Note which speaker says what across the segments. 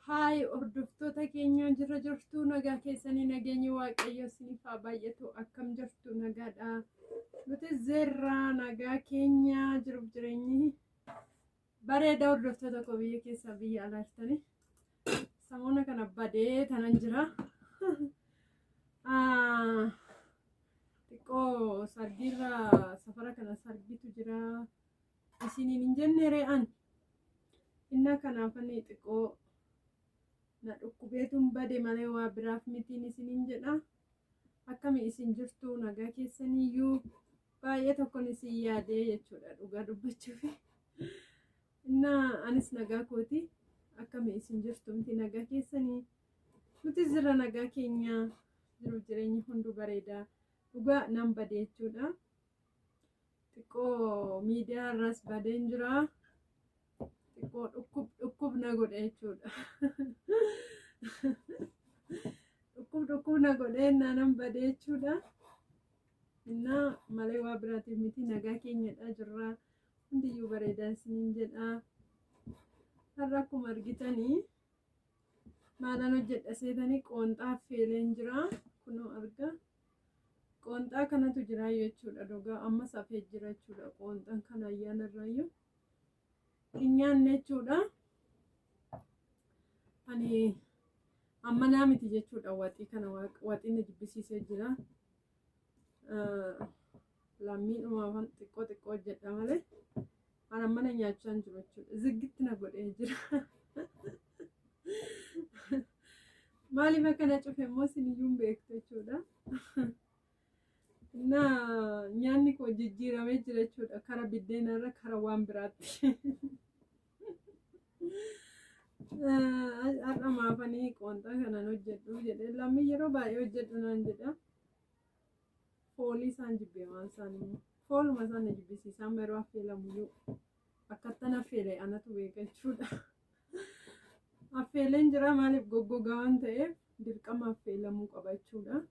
Speaker 1: Haay hordoftoota keenya, jirra jirtu? Nagaa keessanii? Nageenyi Waaqayyo isiniif haa baay'atu. Akkam jirtu? Nagaadha. Nuti zerraa nagaa keenya, jiruuf jireenyi bareeda. Hordoftoota koo biyya keessaa biyya alaa jirtanii, samoona kana badee tanan jira. Xiqqoo sargiirra, safara kana sargitu jira. Isiniin hin jenne re'an. Inna kanaafani xiqqoo na dhukkubeetuun bade malee waa biraaf mitiin isiniin jedha. Akkami isin jirtu? Nagaa keessaniyyuu? Baay'ee tokkon isin yaadee jechuudha, dhugaa dubbachuuf. Inna anis nagaa kooti. Akkami isin jirtu? Miti nagaa keessanii? Nuti jira nagaa keenya, jiruuf jireenyi hunduu bareeda. Dhugaa nan bade jechuudha. Xiqqoo miidiyaa irraas badeen jira. Xiqqoo dhukkub dhukkub na godhe jechuudha. Dhukkub dhukkub na godhee nan bade jechuudha. Innaa malee waa biraatiif miti, nagaa keenyadha jirra. Hundiyyuu bareedaa isiniin jedha. Har'a akkuma argitanii maalan hojjedha seetanii? Qoonxaa affeeleen jira. Kunoo arga. Qoonxaa kanatu jira jechuudha. Dhugaa ammas hafee jira jechuudha. Qoonxaan kana ayyaana irraayyuu hin nyaanne jechuudha. Ani amma naa miti jechuudha, waxii kana waxii na jibbisiisee jira. Lammiidhumaafan xiqqoo xiqqoo hojjedha malee ana mana nyaachaa hin jiru jechuudha. Ziggitti na godhee jira. Maaliif akkana cufe immoo isiniyyuu hin beektu jechuudha. Na nyaanni koo jijjiiramee jira jechuudha. Kara biddeenarra kara waan biraatti. Har'a maafanii qoonxaa kanan hojjedhu jedhee, lammii yeroo baay'ee hojjedhu naan jedha. Foolii isaan jibbee, waan isaan immoo fooluma isaan na jibbisiisa. Amma yeroo affeelamuyyuu akkattan affeele anatu beeka jechuudha. Affeeleen jira, maaliif goggogaa waan ta'eef dirqama affeelamuu qaba jechuudha.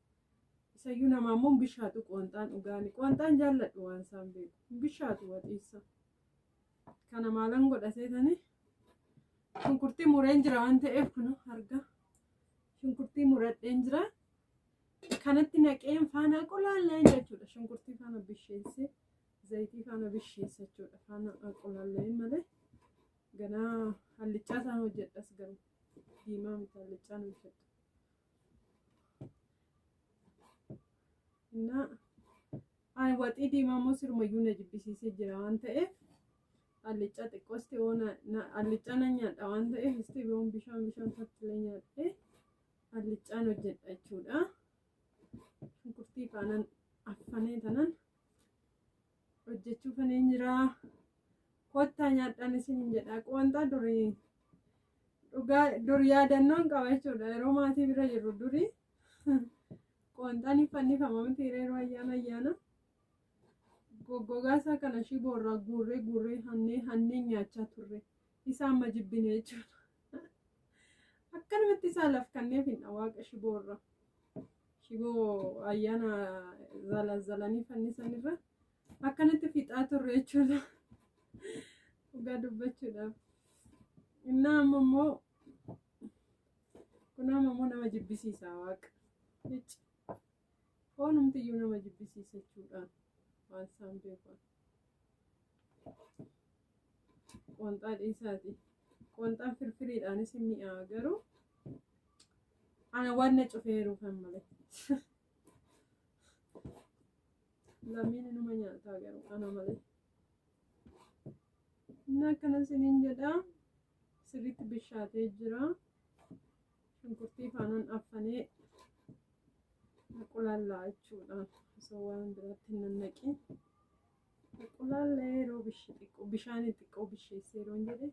Speaker 1: Isayyuu namaa immoo bishaatu qoonxaan dhugaani. Qoonxaan jaalladhu waan isaan beeku. Bishaatu waxiissa. Kana maalan godha seetanii? Shunkurtii mureen jira waan ta'eef, kun arga. Shunkurtii muradheen jira. Kanatti naqeen faana qulaalleen jechuudha. Shunkurtii faana bisheessee, zayitii faana bisheessa jechuudha. Faana qulaalleen malee ganaa hallichaa isaan hojjedhas, garuu diimaa miti, hallichaan hojjedha. Innaa ani waxii diimaa immoo sirumayyuu na jibbisiisee jira waan ta'eef, hallichaa xiqqoos ta'ee hallichaa nan nyaadha waan ta'eef, isti biroon bishaan bishaan tattilee nyaadhee hallichaan hojjedha jechuudha. Shunkurtii faanan affanee tanan hojjechuu faneen jira. Kottaa nyaadhaan isiniin jedha. Qoonxaa durii dhugaa dur yaadannoon qaba jechuudha. Yeroo maatii bira jirru durii qoonxaan hin fannifama miti yeroo ayyaana ayyaana. Goggogaa isaa kana shiboorraa guurree guurree hannee hannee nyaachaa turre. Isa amma jibbine jechuudha. Akkanumatti isaa laf kanneef hin waaqa shiboorra. Shiboo ayyaana zalazalanii fannisanirra akkanatti fixaa turre jechuudha. Dhugaa dubbachuudhaaf. Innaa amma immoo kun amma immoo nama jibbisiisa waaqa. Icci. Foonumtiyyuu nama jibbisiisa jechuudha. Waan isaan beeku. Qoonxaa dhiisaati. Qoonxaan firfiriidhaanis hin mi'aawa, garuu ana waan na cufeeruufan malee. Lammiin inuma nyaataa, garuu ana malee. Inni akkana isiniin jedha. Sirriitti bishaatee jira. Shunkurtii faanaan affanee qulallaa jechuudha. Osoo waan biraatti hin nannaqin. Qulaallee yeroo xiqqoo bishaan xiqqoo bisheessee yeroo jedhe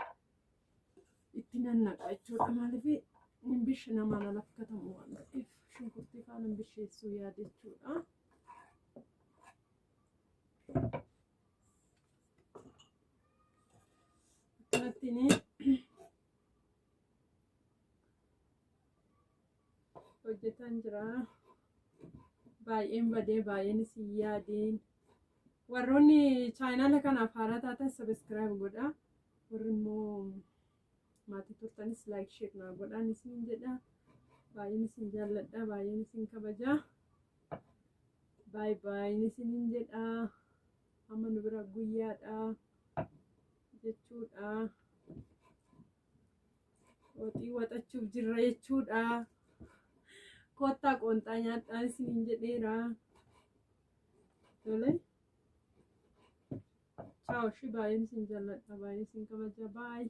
Speaker 1: itti nannaqa jechuudha. Maaliif hin bishe namaan alaffatamu waan ta'eef shunkurtii faana bisheessuu yaade jechuudha. Akkanattiin hojjetaan jira. Baay'een badee, baay'een isin yaadeen. Warroonni chaayinaala kanaaf haaraa taatan subscribe godha. Warri immoo Maatii turtanis like, share naa godhaan isiniin jedha. Baay'een isin jaalladha, baay'een isin kabajaa. Baay baay'een isiniin jedha. Amma nu bira guyyaadha jechuudha. Waxii waxachuuf jirra jechuudha. Kottaa qoonxaa nyaadhaa isiniin jedheera. Tole. Ciao, shi baay'een isin jaalladha, baay'een isin kabaja. Baay.